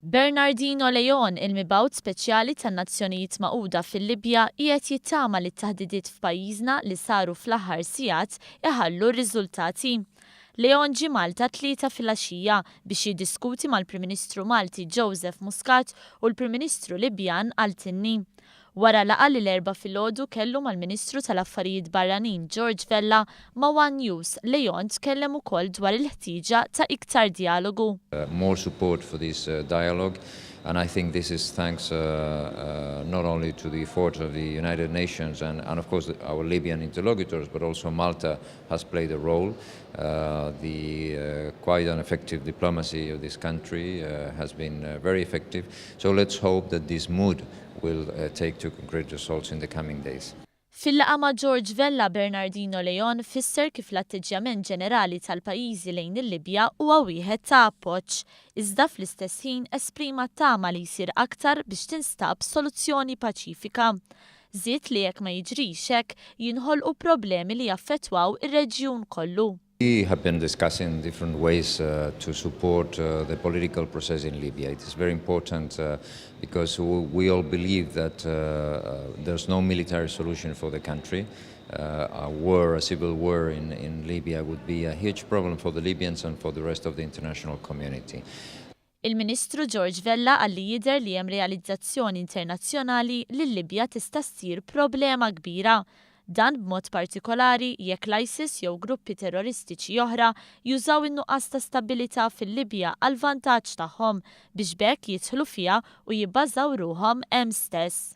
Bernardino Leon, il-mibgħut speċjali tan-Nazzjonijiet Magħquda fil-Libja, qiegħed jittama li t-taħdidiet f'pajjiżna li saru fl-aħħar sigħat iħallu r-riżultati. Leon ġie Malta t-Tlieta filgħaxija biex jiddiskuti mal-Prim Ministru Malti Joseph Muscat u l-Prim Ministru Libjan Al-Thinni. Wara laqgħa li l-Erbgħa filgħodu kellu mal-Ministru tal-Affarijiet Barranin George Vella, ma' one News, Leon tkellem ukoll dwar il-ħtieġa ta' iktar djalogu. More support for this dialogue and I think this is thanks not only to the efforts of the United Nations and, and of course our Libyan interlocutors, but also Malta has played a role. The quite an effective diplomacy of this country has been very effective. So let's hope that this mood will take to concrete results in the coming days. Fil-laqgħa ma' George Vella, Bernardino Leon fisser kif l-atteġġjament ġenerali tal-pajjiżi lejn il-Libja huwa wieħed ta' appoġġ, iżda fl-istess ħin esprima tama li jsir aktar biex tinstab soluzzjoni paċifika. Żied li jekk ma jiġrix hekk jinħolqu problemi li jaffettwaw ir-reġjun kollu. We have been discussing different ways to support the political process in Libya. It is very important because we all believe that there's no military solution for the country. A war, a civil war in Libya would be a huge problem for the Libyans and for the rest of the international community. Il-Ministru George Vella qal li jidher li hemm realizzazzjoni internazzjonali li l-Libja tista' ssir problema kbira. Dan b'mod partikolari jekk l-ISIS jew gruppi terroristiċi oħra jużaw in-nuqqas ta' stabilità fil-Libja għal vantaġġ tagħhom biex b'hekk jidħlu fiha u jibbażaw ruħhom hemm stess.